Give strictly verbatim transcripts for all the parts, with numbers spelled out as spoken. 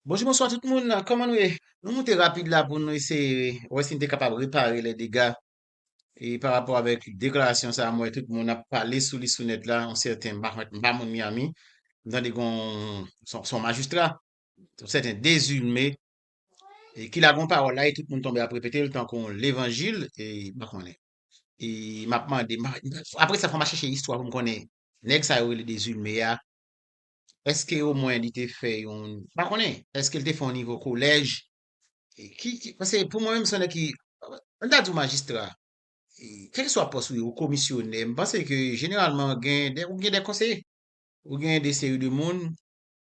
Bonjou, bonswa tout moun. Kòman nou ye? Nou moute rapid la pou nou eseye wè si n te kapab repare lè dega. E pa rapò avèk deklarasyon sa a, m wè tout moun ap pale sou li sou nèt la, yon sèten, m pa konn, m pa moun Miami. M tande gon, son, son majistra, yon sèten Dezilme, e ki lage yon pawòl la, e tout moun tonbe ap repete l tankou yon levanjil, e m pa konnen. E m ap mande, m pa- apre sa, fò m al chèche istwa pou m konnen nèg sa yo rele Dezilme a, èske omwen li te fè yon, m pa konnen, èske li te fè yon nivo kolèj? E ki, ki, paske pou mwen menm, se yon nèg ki, ann ta di w majistra, e, kèlkeswa pòs ou ye, ou komisyonè, m panse ke jeneralman gen de, ou gen de konseye, ou gen de seri de moun,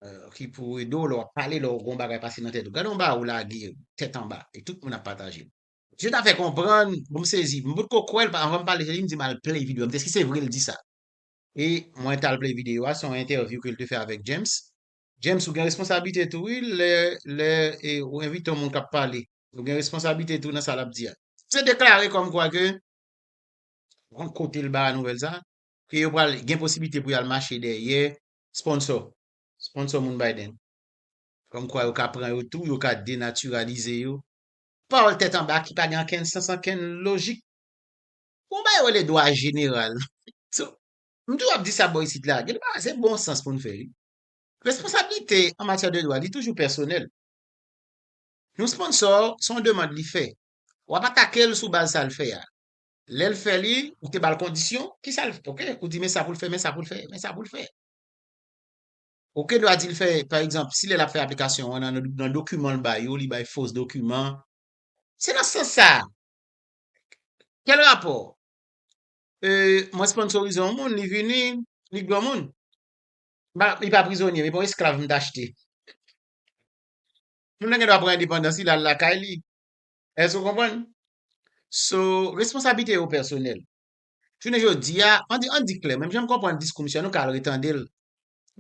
e, ki pou ede w lè w ap pale, lè w gen yon bagay pase nan tèt ou. Gade yon bagay ou lage tèt anba, e tout moun ap pataje l. Je ta fè konprann, bon, m sezi, m potko kwè l, pa- anvan m pale, se li m di m al play videyo, m te, èske se vre l di sa? E mwen t al play videyo a, se yon entèvyou ke l te fè avèk James. James, ou gen responsablite tou, wi, lè, lè e, ou envite yon moun k ap pale. Ou gen responsablite tou nan sa l ap di a. Se deklare kòmkwa ke, bon, kote l ba nouvèl sa, ke yo pral gen posiblite pou y al mache dèyè sponsò. Sponsò moun Biden. Kòmkwa yo ka pran yo tou, yo ka denatiralize yo. Pawòl tèt anba ki pa gen ankenn sans, ankenn lojik. Bon, bagay yo rele dwa jeneral. So, m toujou ap di sa bò isit la, gen de bagay se bon sans pou n fè, wi. Responsablite an matyè de dwa, li toujou pèsonèl. Yon sponsò, se yon demann li fè. W ap atake l sou baz sa l fè a. Lè l fè li, ou te ba l kondisyon, ki sa l, oke, ou di men sa pou l fè, men sa pou l fè, men sa pou l fè. Ou gen dwa di l fè, pa egzanp, si lè l ap fè aplikasyon an, nan, nan dokiman l ba yo, li bay fos dokiman. Se nan sans sa a. Kèl rapò? E, mwen sponsorize yon moun, li vini, li granmoun. Ba, li pa prizonye, li pa yon esklav m t achte. Moun nan gen dwa pran endepandans li, l al lakay li. Èske w konprann? So, responsablite yo pèsonèl. Jounen jodi a, ann di, ann di klè, menm jan m konprann diskou misye a, nou ka al retande l.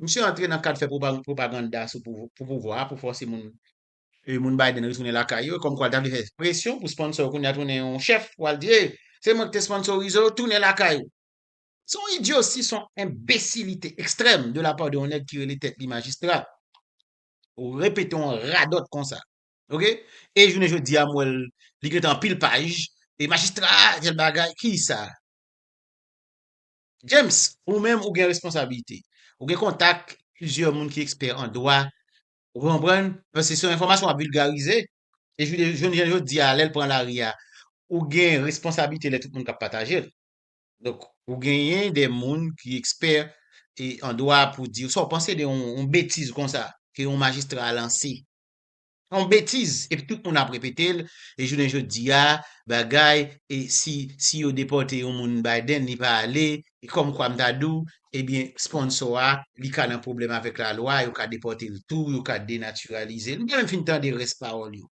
Misye antre nan kad fè pwopa- pwopaganda sou pou- pou pouvwa a, pou fòse moun, e, moun Biden retounen lakay yo, kòmkwa l ta vle fè presyon pou sponsò yo kounye a tounen yon chèf, pou al di, "Ey, se mwen ki te sponsorize w, tounen lakay ou." Se yon idyosi, se yon enbesilite ekstrèm de la part de yon nèg ki rele tèt li majistra. Ou repete yon radòt konsa. Oke? E jounen jodi a, m wè l, li gentan anpil paj. E majistra, tèl bagay, ki sa? James, ou menm, ou gen responsablite. Ou gen kontak plizyè moun ki ekspè an dwa. Ou konprann? Paske se yon enfòmasyon w ap vilgarize. E jounen, jounen jodi a, lè l pran lari a, ou gen responsablite lè tout moun k ap pataje l. Donk, ou genyen de moun ki ekspè e an dwa pou di sa w panse de yon, yon betiz konsa ke yon majistra lanse. Yon betiz, epi tout moun ap repete l, e jounen jodi a, bagay, e si, si yo depòte yon moun Biden, li pa ale, e kòmkwa m ta di w, ebyen, sponsò a, li ka nan pwoblèm avèk lalwa, yo ka depòte l tou, yo ka denatiralize l. M te menm fin tande rès pawòl yo.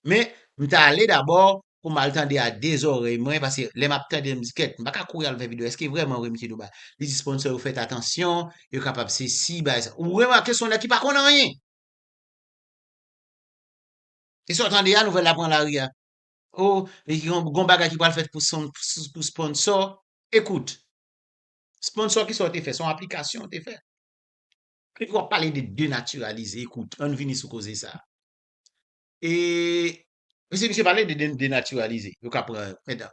Men, m t ale dabò pou m al tande a de zòrèy mwen, paske lè m ap tande, m di, "Kèt, m pa ka kouri al fè videyo. Èske vrèman vre misye Dubai?" Li di, "Sponsò yo fèt atansyon, yo kapab sesi, bagay sa." Ou remake se yon nèg ki pa konn anyen. E sa w tande a, nouvèl la pran lari a. O, e gon, gon bagay ki pral fèt pou, son- pou, pou sponsò. Ekout, sponsò ki sa w te fè, se yon aplikasyon w te fè. Epi w ap pale de denatiralize. Ekout, ann vini sou koze sa. E, mesye, misye pale de, de denatiralize. Yo ka pran, men,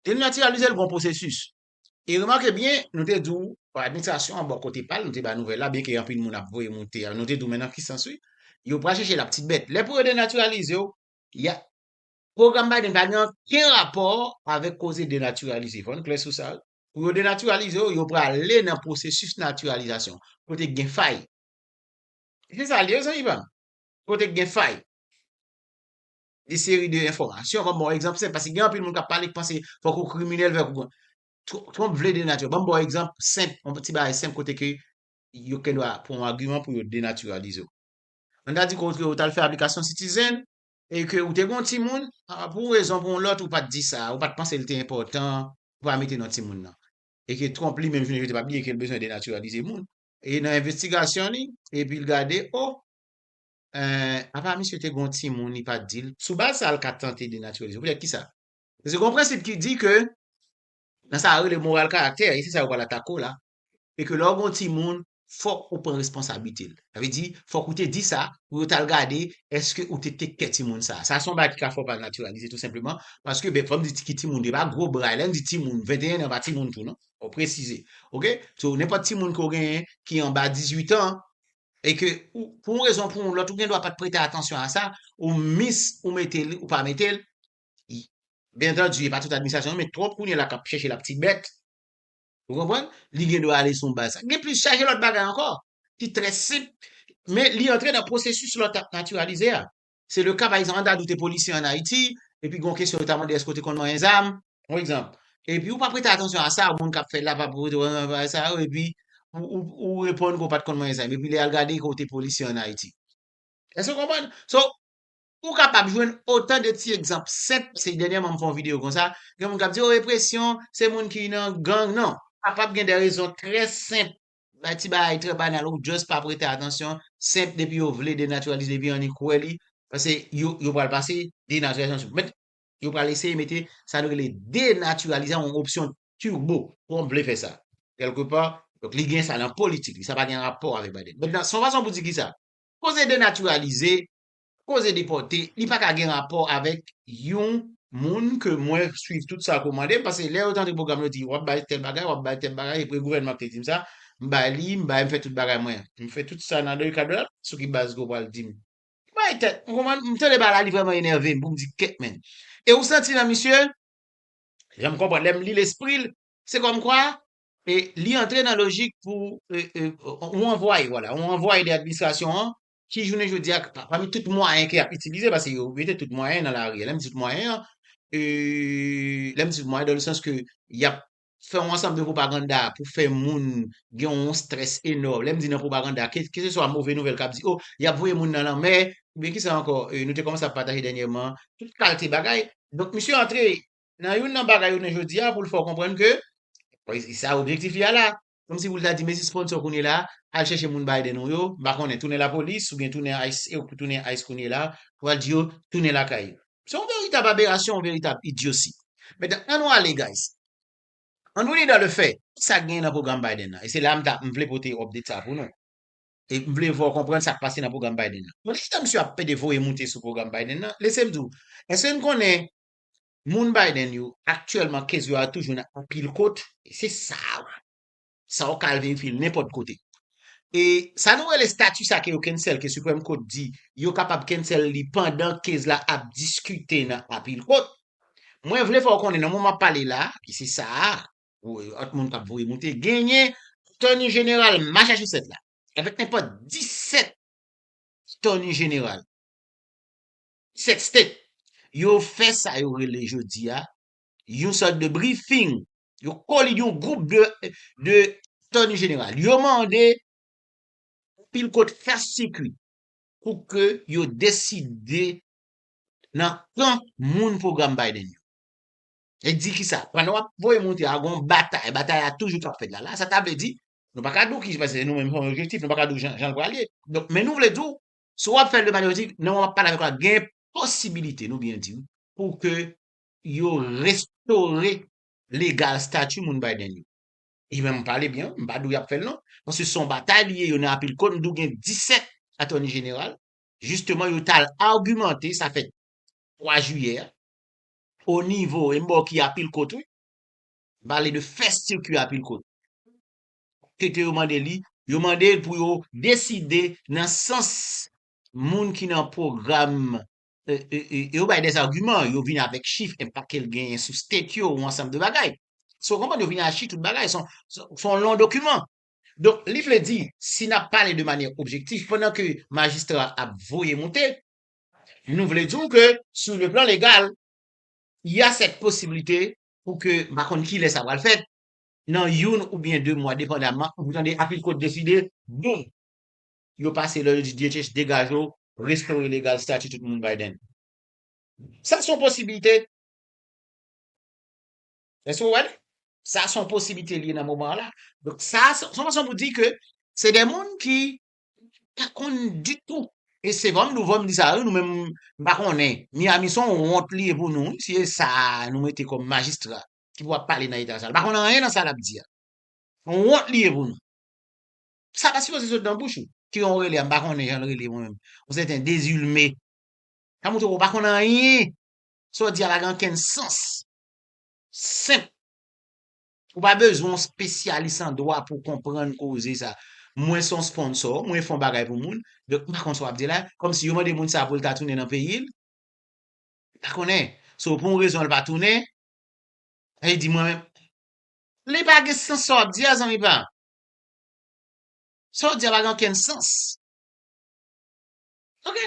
denatiralize l gon pwosesis. E remake byen, nou te di w, administrasyon an bò kote pa l, nou te ba nouvèl la, byenke anpil moun ap voye moute a, nou te di w, men nan ki sans, wi? Yo pral chèche laptibèt. Lè pou yo denatiralize w, y a, pwogram Biden pa gen okenn rapò avèk koze denatiralize. Fò n klè sou sa, wi. Pou yo denatiralize w, yo prale nan pwosesis natiralizasyon, kote gen fay. Se sa l ye, zanmi pa m. Kote gen fay. De seri de enfòmasyon, ban m ba w egzanp senp, paske gen anpil moun k ap pale ki panse fòk ou kriminèl, fòk ou. Tr- Trump vle denatiralize. Ban m ba w egzanp senp, yon ti bagay senp kote ke yo gen dwa pran yon agiman pou yo denatiralize w. Ann ta di ke ou t al fè aplikasyon Citizen, e ke ou te gen yon timoun, a, pou yon rezon, pou yon lòt, ou pa t di sa, ou pa t panse l te enpòtan, ou pa mete non timoun nan. E ke Trump li menm, jounen jodi a, pa bliye ke l bezwen denatiralize moun. E nan envestigasyon li, epi l gade, o, eh, apa misye te gen yon timoun, li pa t di l. Sou baz sa, l ka tante denatiralize. Poutèt ki sa? Paske gen yon prensip ki di ke, nan sa yo rele moral karaktè, e se sa yo pral atake w la, e ke lè w gen yon timoun, fòk ou pran responsablite l. Sa vle di, fòk ou te di sa, pou yo t al gade, èske ou te tek kè timoun sa. Sa se yon bagay ki ka fè w pa natiralize, tou senpleman, paske, ben, fò m di ki timoun, e pa gwo bray, lè m di timoun, venteyen an pa timoun tou, non. Fò w presize. Oke? So, nenpòt timoun ke w genyen ki anba dizuit an, e ke ou, pou yon rezon, pou yon lòt, ou gen dwa pa t prete atansyon a sa, ou mis, ou mete l, ou pa mete l, byen antandi, e pa tout administrasyon, men twòp kounye a la k ap chèche l ap ti bèt. Ou konprann? Li gen dwa ale sou baz sa. Gen plis chaje lòt bagay ankò, ki trè senp, men li antre nan pwosesis lòt ap natiralize a. Se le ka, pa egzanp, an ta di w te polisye ann Ayiti, epi gen yon kesyon yo ta mande èske w te konn manyen zam, yon egzanp. Epi ou pa prete atansyon a sa, moun k ap fè l la pa prete atansyon a sa, epi ou, ou, ou reponn ke w pa t konn manyen zam. Epi lè y al gade ke w te polisye ann Ayiti. Èske w konprann? So, ou kapab jwenn otan de ti egzanp senp, se dènyèman m fè yon videyo konsa, gen moun k ap di, o, represyon, se moun ki nan gang. Non, kapab gen de rezon trè senp, bay ti bagay trè banal, ou just pa prete atansyon, senp, depi yo vle denatiralize, depi annik wè li, paske yo, yo pral pase denatiralizasyon sou. Met, yo pral eseye mete sa nou rele denatiralizasyon, yon opsyon turbo, Trump vle fè sa. Kèlkepa, donk li gen sa nan politik li, sa pa gen rapò avèk Biden. Mentnan, se yon fason pou di ki sa? Koze denatiralize, koze depòte, li pa ka gen rapò avèk yon moun ke mwen swiv tout sa ke w mande m, paske lè yo tande pwogram yo di, w ap bay tèl bagay, w ap bay tèl bagay, epi gouvènman ki te di m sa, m bay li, m bay, m fè tout bagay mwen. M fè tout sa nan le cadre la, sou ki baz ke w pral di m? Bay tèt, m konprann, m tande bagay la, li vrèman enève m, pou m di kèt men. E ou santi nan misye, jan m konprann, lè m li lespri l, se kòmkwa, e, li antre nan lojik pou, e, e, ou anvwaye, vwala, ou anvwaye de administrasyon an, ki jounen jodi a, pa- pami tout mwayen ke y ap itilize, paske yo mete tout mwayen nan lari a. Lè m di tout mwayen an, e, lè m di tout mwayen, dans le sens ke y ap fè yon ansanm de pwopaganda pou fè moun gen yon strès enòm. Lè m di nan pwopaganda, ke, keseswa move nouvèl k ap di, o, y ap voye moun nan lanmè, oubyen kisa ankò, e, nou te kòmanse ap pataje dènyèman, tout kalte bagay. Donk, misye antre nan youn nan bagay yo nan jodi a pou l fè w konprann ke, e sa objektif li a la. Kòmsi pou l ta di, mesi sponsò kounye la, al chèche moun Biden ou yo, m pa konnen, tounen lapolis, oubyen tounen ICE, e, tounen ICE kounye la, pou al di yo, tounen lakay yo. Se yon veritab aberasyon, yon veritab idyosi. Mentnan, ann nou ale, guys. Ann nou li dan le fè, sa k genyen nan pwogram Biden nan. E se la m ta, m vle pote update sa pou nou. E m vle fè w konprann sa k pase nan pwogram Biden nan. Pandan misye ap pede voye moute sou pwogram Biden nan, lese m di w, èske n konnen moun Biden yo, aktyèlman, case yo a toujou nan anpil kot? E se sa, sa w ka al verifye l nenpòt kote. E sa nou rele stati sa ke yo cancel, ke Supreme Court di yo kapab cancel li pandan case la ap diskite nan apil kot. Mwen vle fè w konnen nan moman m ap pale la, ki se sa a, ou, ant moun k ap voye moute, genyen Attorney General Massachusetts la, avèk nenpòt disèt Attorney General, disèt state, yo fè sa yo rele jodi a yon sòt de briefing. Yo kole yon gwoup de, de Attorney General. Yo mande anpil kot fast circuit pou ke yo deside nan kan moun pwogram Biden yo. E di ki sa? Pandan w ap voye moute a, gon batay, batay la toujou k ap fèt la. La, sa ta vle di, nou pa ka di w ki, paske nou menm fè yon objektif, nou pa ka di w jan, jan l pral ye. Donk, men nou vle di w, si w ap fè l de manyè objektif, nan moman m ap pale avèk w la, gen posibilite, nou byen di w, pou ke yo restore legal stati moun Biden yo. E menm pale byen, m pa di w y ap fè l non. Paske se yon batay li ye, yo nan apil kot, m di w gen disèt Attorney General. Jisteman, yo t al agimante, sa fèt twa jiyè a, o nivo, e m ba w ki apil kot, wi. M pale de fè sikui apil kot. Kote yo mande li, yo mande l pou yo deside nan sans moun ki nan pwogram, e, e, e, e yo bay dèzagiman, yo vin avèk chif, enpak ke l genyen sou state yo, yon ansanm de bagay. So, w konprann, yo vin ak chif, tout bagay, se yon, se yon lon dokiman. Donk, li vle di, si n ap pale de manyè objektif, pandan ke majistra ap voye moute, nou vle di w ke, sou le plan legal, y a cette possibilité pou ke, m pa konn kilè sa pral fèt, nan youn oubyen de mwa, depandaman, ou tande apil kot deside, boum, yo pase lòd, yo di D H S degaje w, restore legal stati tout moun Biden. Sa se yon posibilite. Èske w wè l? Sa se yon posibilite li ye nan moman an la. Donk, sa se, se yon fason pou di ke se de moun ki pa konn ditou. E se vrèman, nou vrèman di sa, wi, nou menm, m pa konnen. Miami se yon wont li ye pou nou, wi, si se sa nou mete kòm majistra ki pou ap pale nan eta sa. L pa konn anyen nan sa l ap di a. Yon wont li ye pou nou. Sa pa sipoze sot nan bouch ou. Ki yon rele a, m pa konnen jan l rele mwen menm. Yon sèten Dezilme. Sa montre w pa konn anyen. Sa w di a pa gen okenn sans. Senp. Ou pa bezwen yon spesyalis an dwa pou konprann koze sa. Mwen se yon sponsor, mwen fè yon bagay pou moun. Donk, m pa konn sa w ap di la. Kòmsi yo mande moun sa pou l ta tounen nan peyi l. Pa konnen. So, pou yon rezon, l pa tounen. Sa vle di mwen menm. Li pa gen sans sa w ap di a, zanmi pa m. Sa w di a pa gen okenn sans. Ok.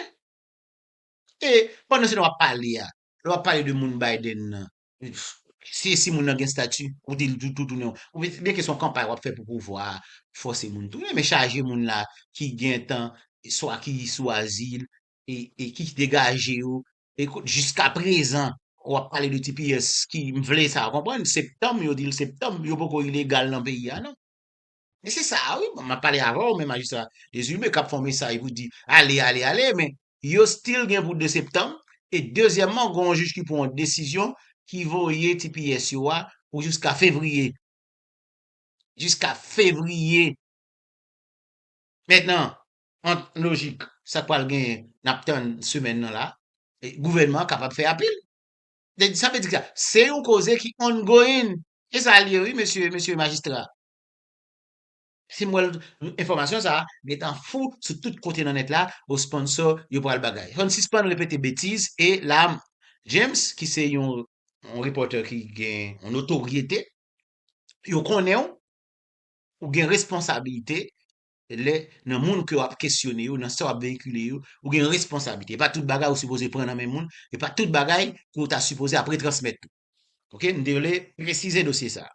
E pandan se w ap pale a, lè w ap pale de moun Biden nan, si, si moun nan gen stati, ou di l tou, tou tounen. Ou byen ke se yon kanpay w ap fè pou pouvwa a, fòse moun tounen, men chaje moun la ki gentan, swa ki sou azil, e, e ki degaje yo, e ko-, jiska prezan, w ap pale de T P S ki m vle sa, w konprann? Septanm, yo di l septanm, yo poko ilegal nan peyi a, non. E se sa, wi, bon, m ap pale avè w, men majistra Dezilme k ap fè yon mesaj pou di, ale, ale, ale, men yo still gen bout de septanm. E dezyèmman, gen yon jij ki pran yon desizyon ki voye T P S yo a pou jiska fevriye. Jiska fevriye. Mentnan, an lojik, sa k pral genyen, n ap tann semèn nan la, e gouvènman an kapab fè apil. Sa vle di sa, se yon koze ki ongoing. E sa l ye, wi, mesye, mesye majistra. Si m wè enfòmasyon sa a, gentan fou sou tout kote nan nèt la, o sponsor, yo pral bagay. Fò n sispann repete betiz, e la, James, ki se yon, yon repòtè ki gen yon notoryete, yo konnen w, ou gen responsabilite, lè nan moun ke w ap kesyone yo, nan sa w ap veyikile yo, ou gen responsabilite. E pa tout bagay ou sipoze pran nan men moun, e pa tout bagay ke w ta sipoze ap retransmèt tou. Ok, m te vle presize dosye sa a.